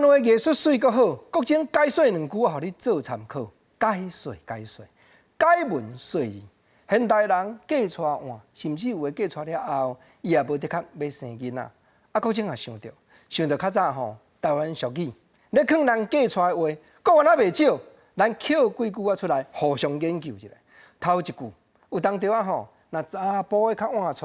灣話藝術媠閣好，國珍解說兩句，我予你做參考。解說解說，解文說字。現代人嫁娶換，甚至有的嫁娶了後，伊也無的確欲生囡仔。啊，國珍也想著，想著較早吼，台灣俗語，咧勸人嫁娶的話，閣原來袂少，咱抾幾句仔出來互相研究一下。頭一句，有當時仔吼，若查埔的較晚娶，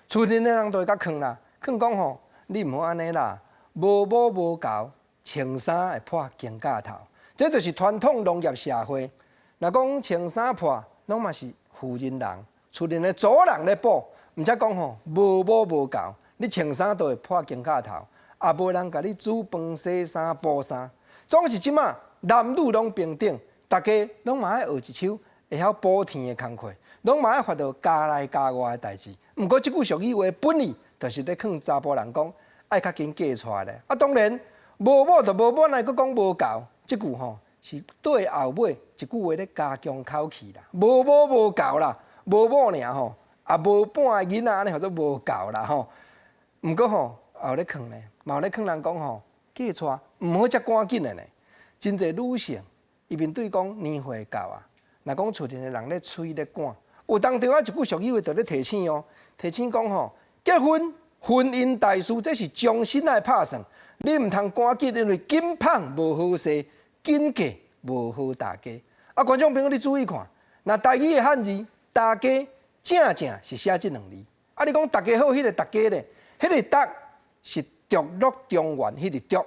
厝裡的人就會共勸啦，勸講吼，你毋好按呢啦，無某無猴，穿衫會破肩胛頭。這就是傳統農業社會。若講穿衫破，攏嘛是婦人人，厝裡的祖人咧補，毋才講吼，無某無猴，你穿衫都會破肩胛頭，也無人共你煮飯、洗衫、補衫。總是這馬男女攏平等，大家攏嘛愛學一手會曉補天的工課，攏嘛愛煩著家內家外的代誌。毋過這句俗語話本意，就是咧勸查埔人講，愛較緊嫁娶咧。啊，當然無某就無某，哪會閣講無猴？這句吼是對後尾一句話咧加強口氣啦。無某無猴啦，無某爾吼，也無半个囡仔，按呢號做無猴啦吼。毋過吼，也有咧勸咧，嘛有咧勸人講吼，嫁娶毋好遮趕緊的呢。真濟女性，伊面對講年歲到啊，若講厝裡的人咧催咧趕，有當時仔一句俗語話就咧提醒哦，提醒講吼，結婚婚姻大事，這是終身愛拍算，你毋通趕緊，因為緊捧無好勢，緊嫁無好大家。啊，觀眾朋友，你注意看，若台語的漢字，大家正正是寫這兩字。啊，你講大家好，彼個大家咧，彼個逐是逐鹿中原，彼個逐，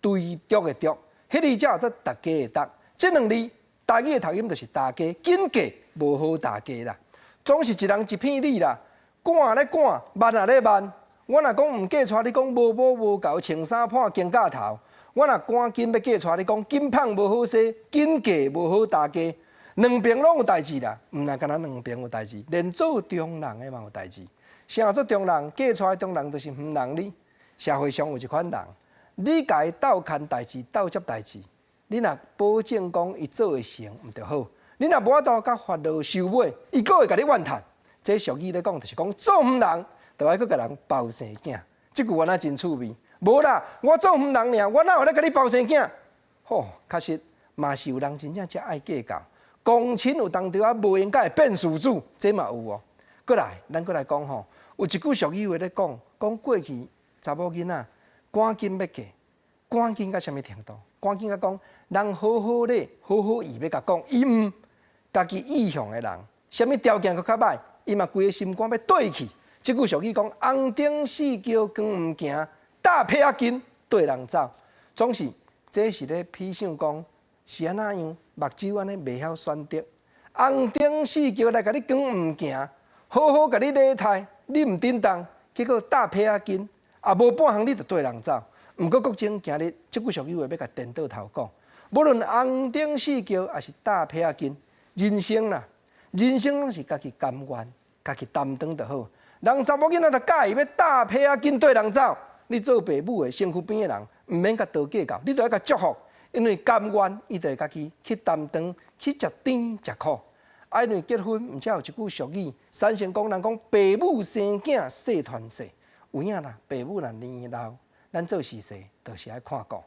追逐的逐，彼個才叫做大家的逐。這兩字台語的讀音就是大家，緊嫁無好大家啦。總是一人一片理啦，趕咧趕，慢也咧慢。我若講毋嫁娶，你講無某無猴，穿衫破肩胛頭。我若趕緊欲嫁娶，你講緊捧無好勢，緊嫁無好大家，兩邊攏有代誌啦，毋但干焦兩邊有代誌，連做中人的嘛有代誌。啥做中人？嫁娶的中人就是番人哩。社會上有一款人，你共伊鬥牽代誌、鬥接代誌，你若保證講伊做會成，毋著好。你若無法度佮法落收尾，伊閣會共你怨嘆。這俗語咧講，就是講做番人，就愛閣共人包生囝。這句話若真趣味。無啦，我做番人爾，我哪有咧共你包生囝？吼，確實嘛是有人真正遮愛計較，公親有當時仔無閒才會變事主，這嘛有哦。閣來，咱閣來講吼，有一句俗語話咧講，講過去查某囡仔趕緊欲嫁，趕緊到啥物程度？趕緊到講，人好好咧，好好意欲共講，伊毋家己意向的人，啥物條件閣較䆀，伊嘛規个心肝欲綴去。這句俗語講，紅燈四轎光毋行。搭被仔巾綴人走，總是這是咧比想講是按怎樣，目睭按呢袂曉選擇。紅燈四轎來共你講毋行，好好共你禮待，你毋振動，結果搭被仔巾，也無半項你就綴人走。毋過國珍今日這句俗語話欲共顛倒頭講，無論紅燈四轎抑是搭被仔巾，人生啦，人生攏是家己甘願，家己擔當就好。人查某囡仔若佮意欲搭被仔巾綴人走。你做爸母的、身軀邊的人，毋免共多計較，你著愛共祝福，因為甘願，伊就會家己去擔當，去食甜食苦。啊，因為結婚，毋才有一句俗語，三成講人講爸母生囝細傳細，有影啦，爸母若年老，咱做婿婿，就是愛看顧。